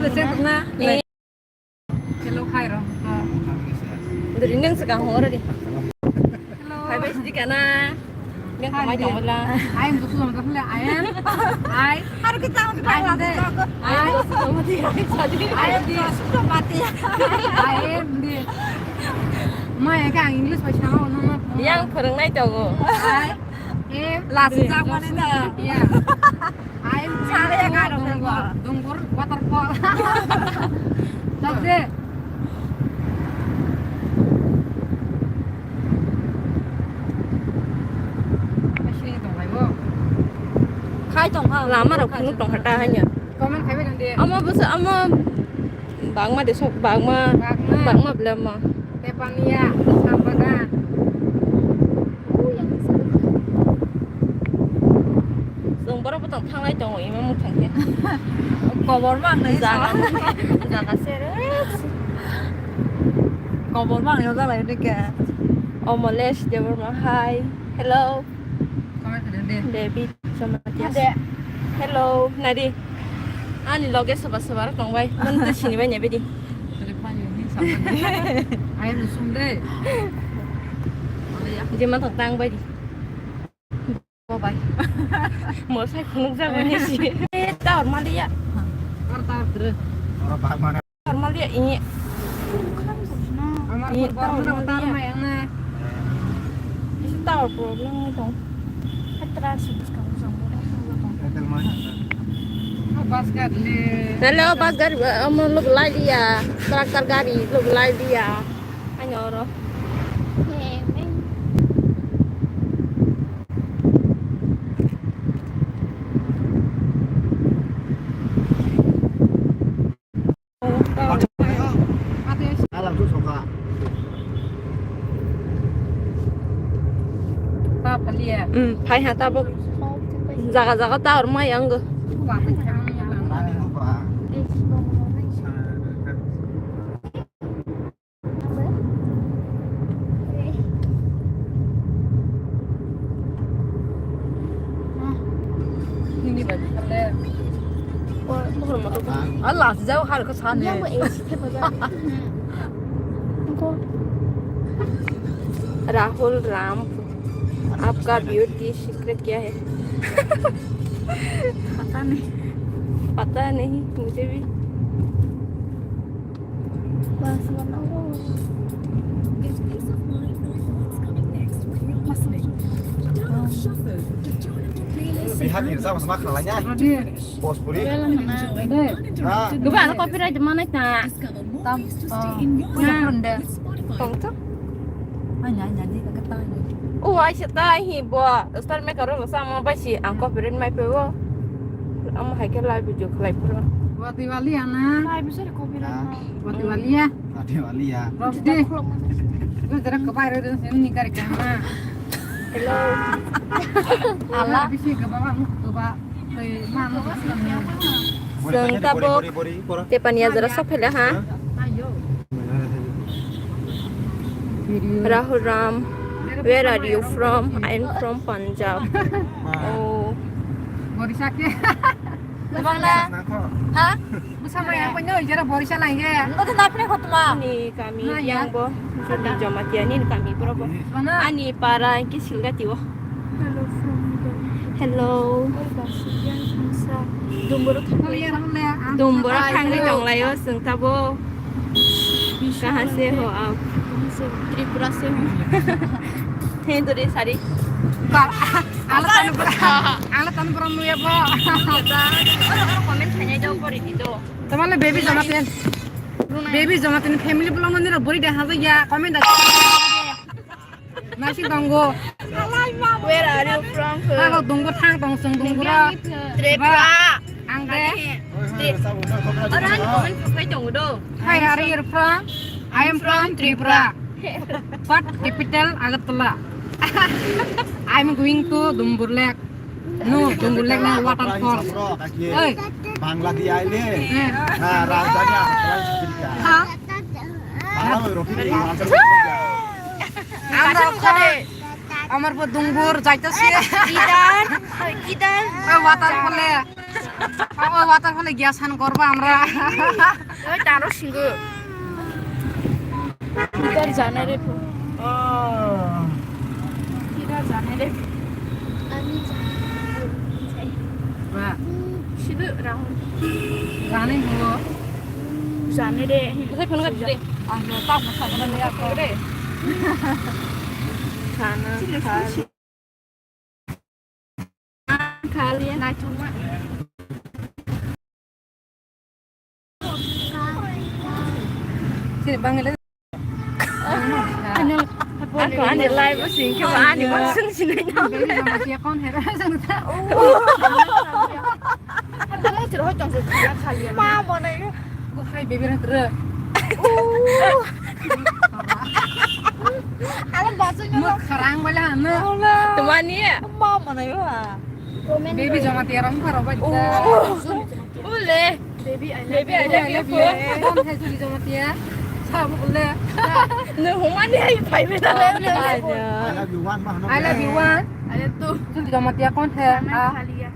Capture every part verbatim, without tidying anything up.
Hello, khai ro. Dari nang sekarang hore di. Hello. Hai, bai, sedikit na. Yang kamai tong bela. I am Joshua Mati. I am. I. Harus kita harus I am the. I am Joshua Mati. I am the. I am the. Ma, ya, kan English bai sama, no, no. Yang foreign nai tongo. I am. Last exam mana dah? Iya. Aim sare ya karo Dungbur, Dungbur waterfall. Tadi. Masih tong lai bo. Khai tong ha. Lama rok phunuk tong kha ta hanya. Comment khai bai nang de. Ama bwsa ama bangma de sok bangma. Bangma. Bangma belama. Tepania, Sambagan. Chwng borok bwtang thanglai tongo, ima muthang khe. Kobor mang nai jaga, jaga sere. Kobor mang yo jalai ni khe. Omolesh Debbarma, hi. Hello. Comment khe de. David Somatias. Hello, nadi. Ani loge soba soba rok tongbai. Mani to sini bai nebe di. Ayam sum de. Jema to tang bai di. Bye bye. Mo sai khunuk jago ni si. Eh, tower maliya. Tar tar tere. Oro bag mana? Tower maliya ini. Ini tower maliya. Ini tower problem ni dong. Hello, bus gari, um, look live dia. Tractor gari, look live dia. Hanya oro. Alam tu soka. Hmm, phai ha tabuk. Jaga jaga tower mai ang. Allah, jauh har ke sana. Rahul Ram, आपका beauty secret क्या है? पता नहीं। पता नहीं मुझे भी। Biharni rwchapmung se ma khna lainai. Bhojpuri. Goba ano copyright manai ta. Tam. Tong to. Anya anya di ka ta. O ai se ta hi bo. Star maker ro sa mo bai si ang copyright mai pe o. Amo hai khe live video khlai phuru. Wati wali ana. Live se copyright. Wati wali ya. Wati wali ya. Rom de. Lu jera kebai ro de sini ni kari kama. Hello. Ala bisi kebaba mu keba. Chwng tabuk Tepania jora sok phaila ha. Rahul Ram, where are you from? I am from Punjab. Oh. Borisa ke. Bangla. Ha? Busa maya ko no jara Borisa lang ye. Ko to napne ko tuma. Ni kami yang bo. Jodi Jamatia ni kami pura bo. Ani para ke Silgati o. Hello from the Hello. Dumbura thangwi tonglaio chwng tabo. Kahan se ho aap? Tripura se ho. Hinduri sari. Ala tanu pura, ala tanu pura nuya bo. Oro oro comment khainai do pori di do. Tamale baby Jamatin. Baby Jamatin family belong nira bori de haja ya comment da. Nasi tongo. Where are you from? Tago Dungbur thang tong chwng Dungbura. Tripura. Ang de. Oro ani comment phai tongo do. Hi, are you from? I am from Tripura. But capital Agartala. I am going to Dumbur Lake. No, Dumbur Lake na waterfall. Oi. Bangla di aile. Eh. Ha, rajdhani Agartala. Ha. Bangla roti. Amra okhai, amar bo Dungbur jaitasi. Kidar, kidar. Eh, waterfall e. Abo waterfall-e giya san korba amra. Oi, taro singo. Idhar jane re. Oh. Idhar jane re. Ba. Sidu Rahul. Jane bo. Jane re. Saya phone ka dire. Ang tak masa ka dire. Khana, khana. Khali, naithokma. Sini Bangladesh. Ano, ako ani live sing ke ani bang sing sing na. Baby mama siya kon hai ra sangta. Ma mana yo. Hai baby ran kre. Alam basu nyo. Muk kharang bala hana. Tumani ya. Ma mana yo ha. Baby Jamatia rong pharo ba. Ule. Baby, I love you. Baby, I love you. Kon hai Juli Jamatia. Sabu ule. No, humani hai phai beta. I love you one. I love you one. I love two. Juli Jamatia kon hai? Khaliya.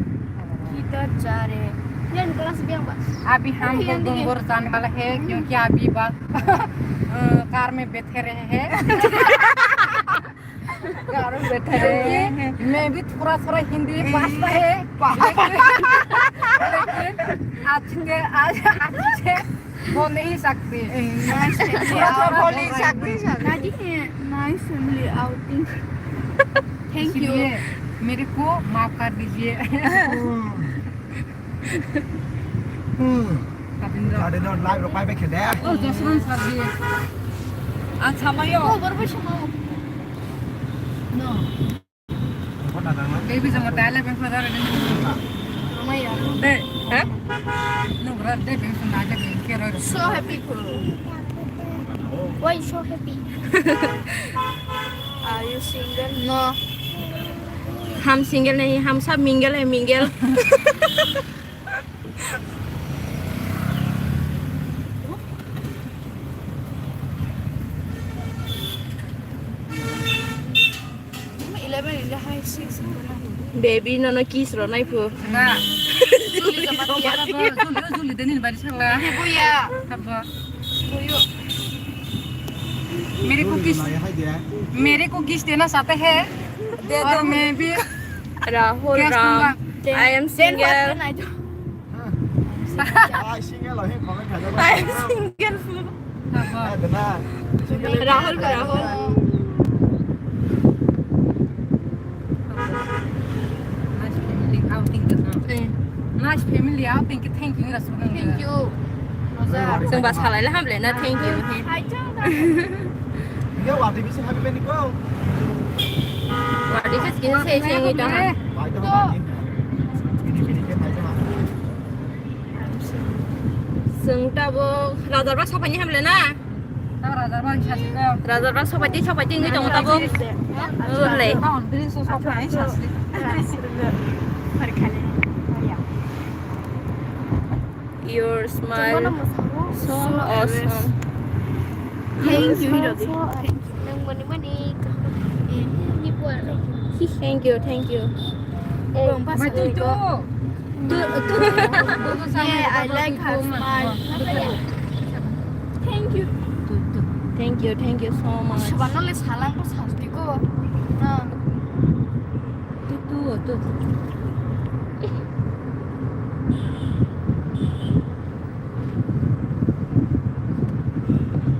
Kitar ja re. Yan class bhi ang ba. अभी हम लोग डूंगर जाने वाला है क्योंकि अभी bus car में बैठे रहे हैं। गाड़ी में बैठे रहे हैं। मैं भी थोड़ा थोड़ा हिंदी पढ़ता है। लेकिन आज के आज आज से बोल नहीं सकते। थोड़ा थोड़ा बोल नहीं सकते। Nice family outing. Thank you. मेरे को माफ कर दीजिए। Hmm. Garden rok live rok pai bai khe de. Oh, Josran Sardi. Ang sama yo. Oh, baru bai sama. No. Baby sama tala bang pada ni. Sama ya. De, ha? No, bro, de bang sama aja bang kero. So happy ko. Why so happy? Are you single? No. हम सिंगल नहीं, हम सब मिंगल है, mingle. Eleven in the high six. Baby, no, no, kiss ro, nai pu. Na. Juli, juli, juli, deni bari sala. Buya. Habo. Buyo. मेरे को किस, मेरे को किस देना चाहते हैं? दे दो। मैं भी Rahul Ram. I am single. I am single. Rahul, Rahul. Nice family outing ka. Eh. Nice family outing ka, thank you, Rasul. Thank you. Chwng ba salai le hamle na, thank you. Iya, wati bisi happy bani ko. Wati se skin se se ngi ta. Chwng tabuk Rajarba sapaini hamle na. Rajarba sapaiti sapaiti ngi tong tabuk. Urle. Your smile so awesome. Thank you. Thank you, thank you. Yeah, I like her smile. Thank you. Thank you, thank you so much. Sabano le salang ko salti ko. Na. Tu, tu, tu, tu.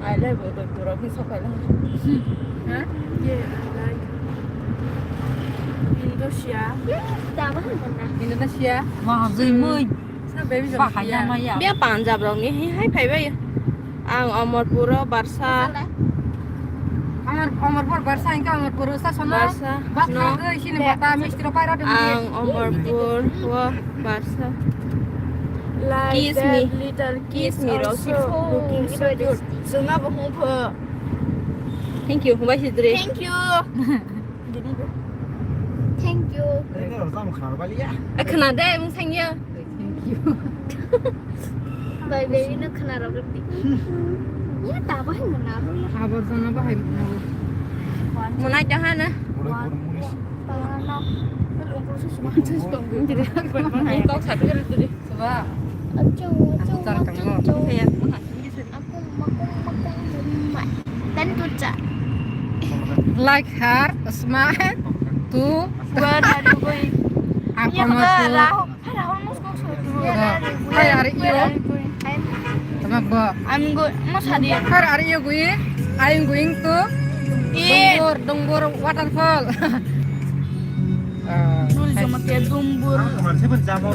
I like Udaipur, aku suka lah. Hmm. Hah? Yeah, I like. Indonesia. Indonesia. Wah, hmm. Bahaya maya. Dia Punjab rokni hai phaibai. Ang Amarpuro barsa. Amar, Amarpur barsa, hingke Amarpur sa sono. Barsa. Bak no. Thangwi sini bata misti ro paira dum. Ang Amarpur wo barsa. Like kiss me. Little kiss me, Rosie. Looking so good. Sungna bo hung pho. Thank you. Humbai sidri. Thank you. Thank you. Khna de, mung sangya. Thank you. Bai, bai, no khna rok rok di. Ya, ta bahai mung na bo ya. Habor sana bahai mung na bo. Mung na jaha na. Like her, smile to. Where are you going? Ang Yeah, kama where tu. Rahul? Hey, Rahul, must go to. Where are you? Hey, are you? Where are you going? I'm Tama bo. I'm go-, mo sadi. Where are you going? I'm going to Eh. Dungbur, Dungbur waterfall. Ah, Dul hai. Joma ke Dungbur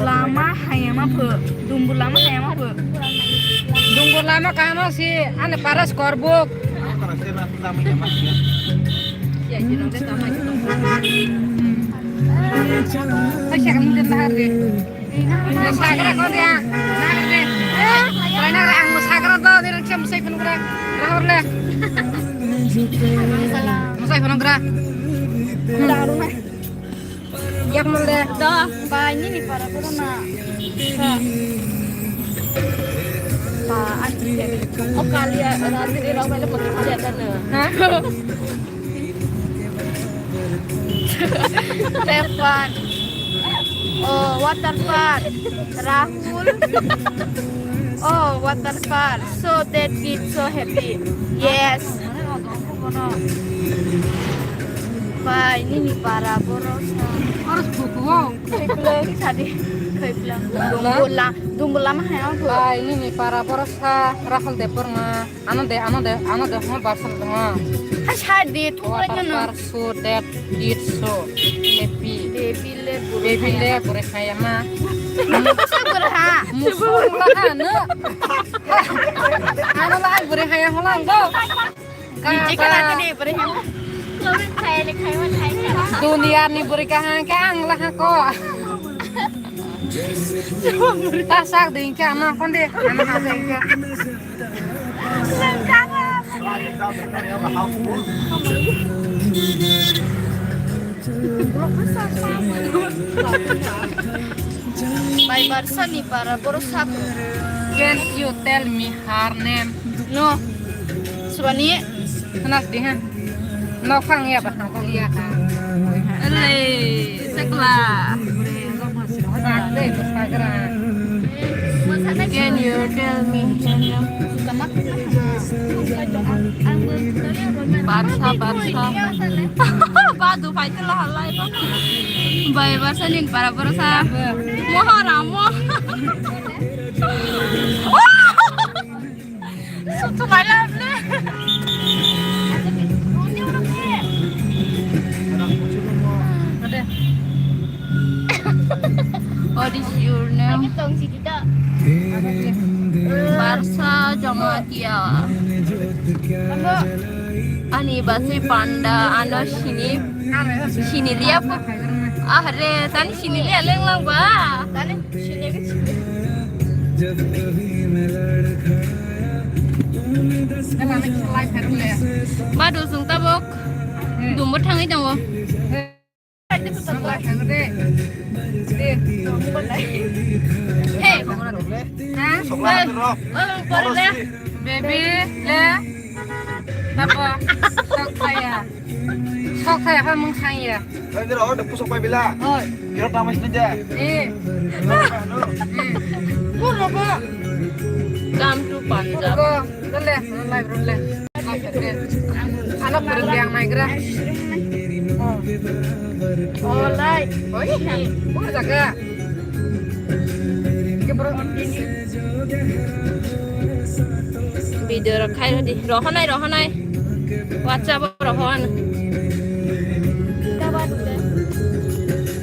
lama hayama pho. Dungbur lama hayama pho. Dungbur lama kano si ane paras korbuk. Hai, siya kami din lahat eh. Sagra ko dia. Sagra de. Sagra de, dia macam musai penuh gerak. Rahor le. Musai penuh gerak. Yak mole. Da, ba, ini ni para corona. Ba, ani. O kali ya, nanti di rumah le motor kali ada na. Hah? Stefan. Oh, water park. Rahul. Oh, water park. So that kid so happy. Yes. Bai, nini para borok sa. Oro suku wo. Khaipleng sadi. Khaipleng. Dungula, dungula ma hai ang. Bai, nini para borok sa. Rahul Debbarma. Ano de, ano de, ano de, homa barsa dong. Hai, sa de, thok lagi no. Water park, so that, kid so, happy. Baby le, buru Baby le, buru kaya ma. Buru ha. Musu la ha, no. Ano la, buru kaya holang go. Bici kala tadi, buru ha. Dunia ni buru kahang, kahang la ha ko. Ta sak ding ka, ano konde, ano ha ding ka. Bai Barsa ni para borok sabo. Can you tell me her name? No. Subani. Hanas di ha. Nok phang ya ba ha kong ya ka. Ele, sekla. Rak de, bus ka gra. Can you tell me? Barsa, Barsa. Badu pai tela halai ba. Bai Barsa nin para Barsa. Moho ramo. Sutu kailam le. What is your name? Barsa Jamatia. Ani basi panda ano sini, sini liya po. Ahre, tani sini liya leng lang ba. Tani sini ke sini. Ma dusung tabok. Dumbo thangwi tongo. Hey. Ha? Baby, le. Napa? Sok saya. Sok saya apa mung saya? Tadi rawat pusok pai bila. Oi. Kira tamas ni je. Eh. Puro ba. Come to Punjab. Go. Dole, live role. Ano puro yang naigra. Oh. Oh, live. Oh, ini. Puro jaga. Video rok khai rodi. Rohonai, rohonai. WhatsApp rohon.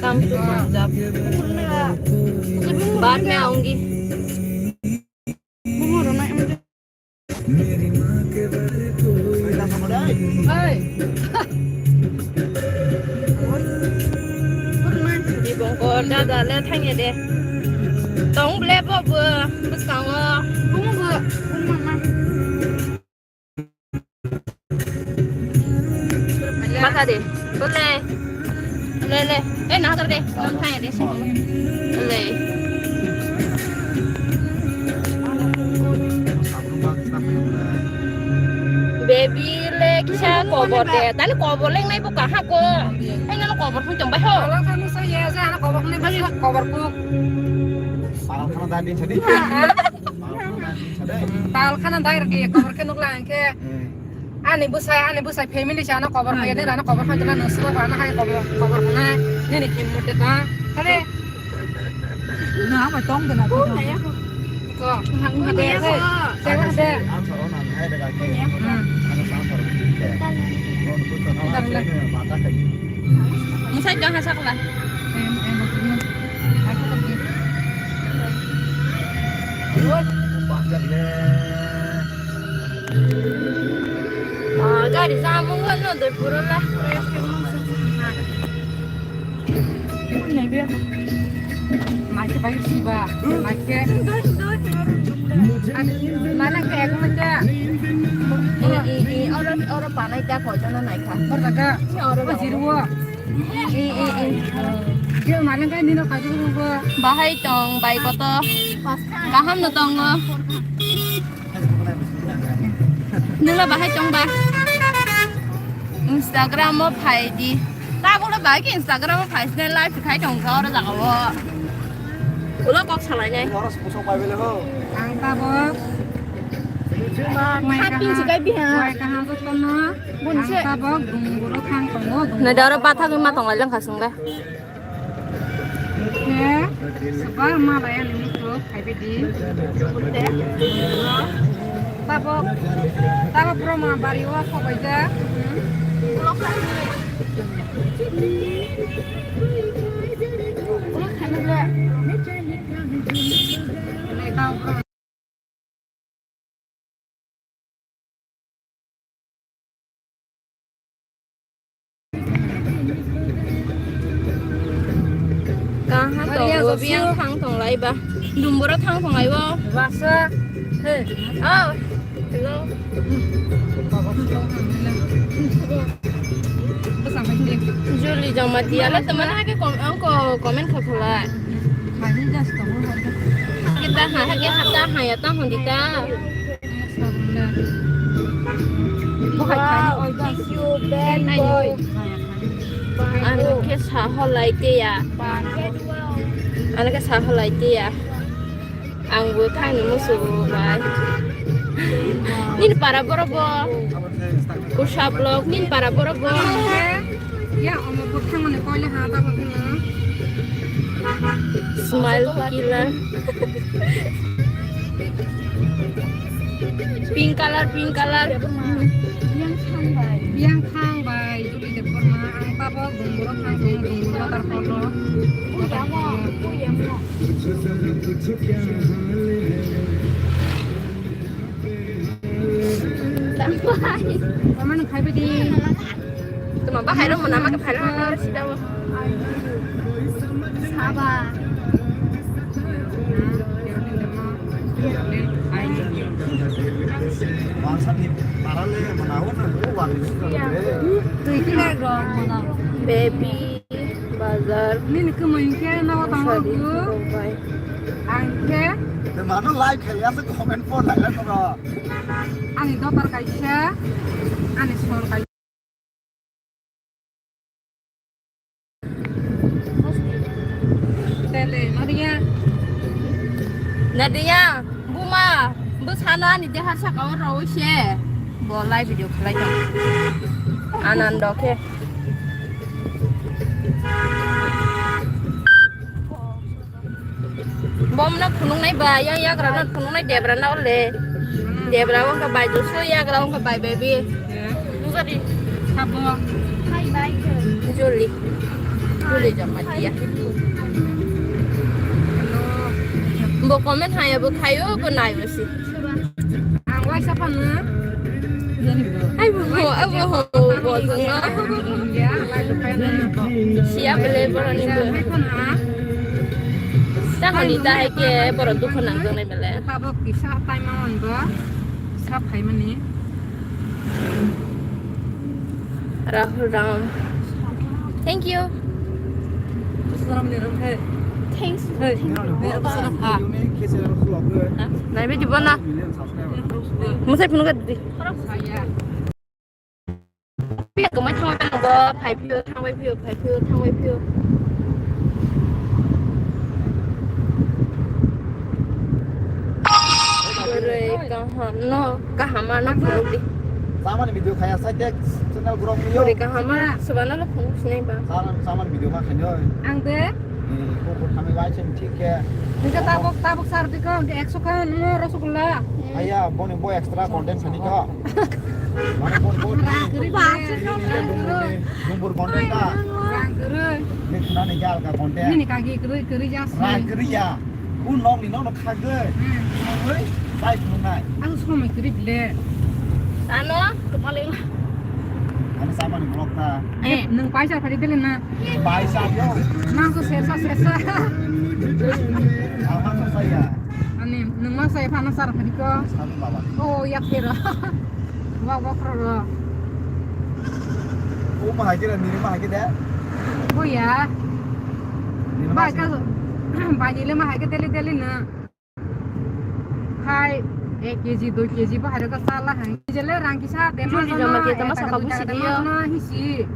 Come to Punjab. बाद में आऊंगी। Ibong ko dada le thangya de. Tong ble bo bo bwskango. Mata de. Bole. Le, le. Eh, na de. Nang thangya de. Le. Baby le, ki Sa kobor de, tani kobor lengnai bo kaha ko. Ai nang kobor phung tong bai ho. Kalau kamu saya aja anak kobor phung bai kobor ku. Pal khana da din sadi. Pal khana da ragi kobor ke nuk lang ke. Ani busai, ani busai family sa anak kobor phai ne anak kobor phai na nusro anak hai kobor, kobor phung nai. Ni ni kim mute ta. Kale. Na ma tong de na. Ko, hang ma de. Sewa de. Musai jang hasak la. Ah, gari samung no de puro la. Maike bai siba, maike. Mana ke ek manja. I, i, i, oro, oro panai ta koi jana nai kha. Oro ka. Oro jiru. I, i, i. Dia mana ke nino kaju rugo. Bahai tong, bai koto. Kaham no tongo. Nungla bahai tong ba? Instagram o phai di. Tabukle bahai ke Instagram o phai sini live khai tong kha oro jaga o. Ulo kok salai nai. Ang tabuk. Mai kaham. Mai kaham jotono. Ang tabuk dunguro thang tongo. Nai daro bathagwi ma tong lai lang kha sung le. Khe, seba malaya ni mukhuk khaibidi. Tabok, tabok broma bari o sobaijak. Kaha tongo, biyang thang tong lai ba. Dumbura thang tong lai bo. Basa. Hey. Oh. Hello. Juli Jamatia. Ala teman hake kom-, angko comment kha phalai. Kita ha, hake hata ha ya ta hundi ta. Wow, thank you, Ben boy. Ano khe saho lai te ya. Ano khe saho lai te ya. Ang bo thangni musugo bai. Nini para borok bo. Kusa vlog, nini para borok bo. Ya, omo bo thangmani koile ha ta bo. Smile killer. Pink color, pink color. Yang thang bai. Yang thang bai, Juli Debbarma, ang tabok Dumburo thang tongo, Dumburo waterfall o. Puyamo, puyamo. Mama nung khai bai di. Tuma bahai rok mana ma khe phai rok na sida o. Saba. Twi khe rok mana. Baby bazar. Nini kwmwi khe nogo tongo. Sadi, bu. Dubai. Ang khe. Mano like khe ya comment for like rok. Ani dotar kaisa. Ani sor kaisa. Tele, Nadia. Nadia, buma, bwsano ani dehar saka o rawi se. Bo live video khlai tong. Anando khe. Bomno phunuknai ba, yang yagra no phunuknai debra na ole. Debra wngkha bai Josu, yagra wngkha bai baby. Nukadi. Sabo. Juli. Juli Jamatia. Bo comment haya bo khayo, bo nayo si. Ang waisa phano. Ai bo, ai bo, bo, bo. Siya bele boroni bo. Tahoni ta hai ke borok dukho nang tongnai bele. Tabok kisa time on bo. Sa phaimani. Rahul Ram. Thank you. Thanks. Naibe dibo na. Musai phunukha didi. O, phai phio, thang bai phio, phai phio, thang bai phio. Bwrwi kaham no, kaham ano phunuk di. Samani video khaya sai tek channel growth niyo. Bwrwi kaham a, swbana lo phunuk sinai ba. Samani video ma khanyo. Ang de? Ni ko ko thami bai sem thik khe. Ningka tabok, tabok sar di ko, ekso kha no rasgulla. Aya, boni bo extra content sani ko. Mane bo, bo, Rang kwrwi ba, bile. Dumbur content ta. Rang kwrwi. Ni khna ni gal ka content. Nini kagi kwrwi, kwrwi jas. Rang kwrwi ya. U nok ni nok no khagwi. Hmm. Khagwi, bai khunai. Ang somoi kwrwi bile. Ano, kepala. Ano sama ni blog ta. Eh, nung paisa thari bile na. Paisa yo. Nang so sesa, sesa. Alhamdulillah ya. Ani, nung ma sai phano sar phari ko. Sar baba. Oh, ya phero. Wa, wa, khro ro. O ma hai kira, niri ma hai kira. Oh ya. Niri ma ba hai ka, ba ni le ma hai ke deli deli na. Khai ek kg, dui kg bo hai rok sala hai. Jele rang kisa de ma jama ke tama saka busi diyo. Hisi.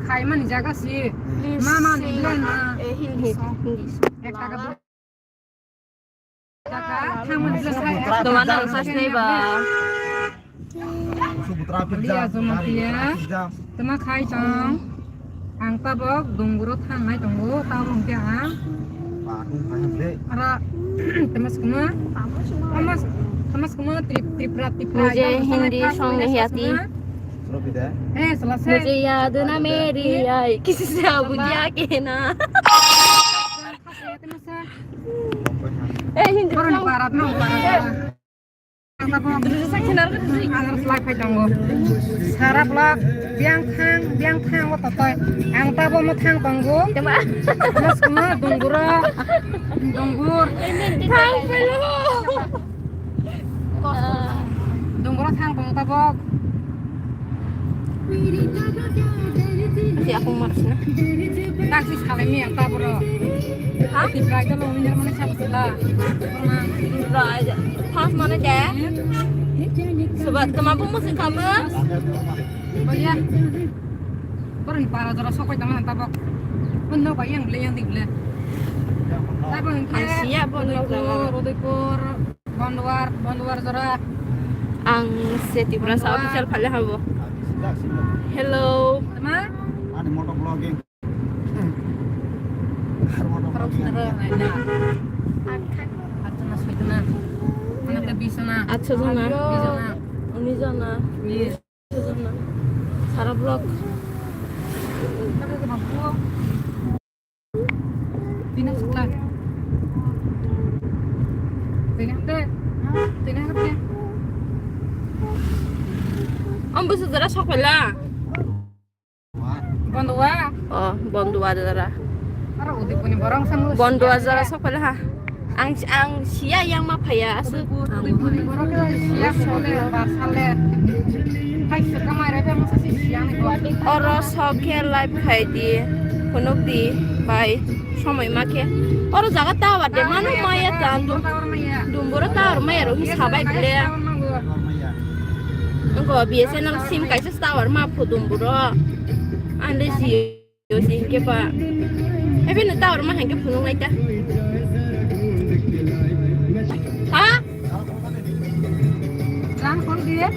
Khai mani jaga si. Mama ni le na. Eh, Hindi, Hindi. Ek taka. Tama nang sasnai ba. Liya joma kiya. Tama khai tong. Ang tabok dongoro thangnai tongo, tabok hwnkhe ang. Ara, tama sukuma. Tama, tama sukuma Trip-, Tripura, Tripura. Mujhe Hindi song nahi aati. Eh, sala se. Mujhe yaad na meri aai, kisi se aap kya kehna. Eh, Hindi. Para, para. Ang slai phai tongo. Sara vlog, biang thang, biang thang o totoi. Ang tabo mo thang tongo. Mas mo donguro, donggur. Thang pelo. Donguro thang tongo tabok. Di aku maksudnya. Taksi salai ni yang taburo. Ha? Tibrai ta lo minjar mana siapa sila. Tibrai aja. Pas mana deh? Sebab kemampu musim kamu? Baliya. Baru ni para jora sok pai tama tabok. Pun no bayang beli yang di beli. Tabok yang kaya. Siap pun no. Udaipur, Udaipur. Bondwar, Bondwar jora. Ang se Tripura sa official phale habo. Hello. Tama? Ani moto vlogging. Har moto vlogging. Atso jona. Atso jona. Unis jona. Sara vlog. Tini sekolah. Tini hande. Tini hande. Om busu jara sok pela. Bondwa. Oh, Bondwa jara. Aro Udaipurni borong sang. Bondwa jara sok pela ha. Ang, ang siya yang ma phaya asu. Udaipurni borok khe siya sole, bar sale. Hai se kamai rai phai masa si siya ni ko. Oro sok khe live khai di. Phunuk di bai. Somoi ma khe. Oro jaga tower de mano maya tan dum. Dumbura tower maya ro sabai bile. Ngo B S N L sim kaisa tower ma phu Dumbura. Ande si. Yo, singke pa. Ebe no tower ma hangke phunuk nai ta. Ha? Jan phone diye.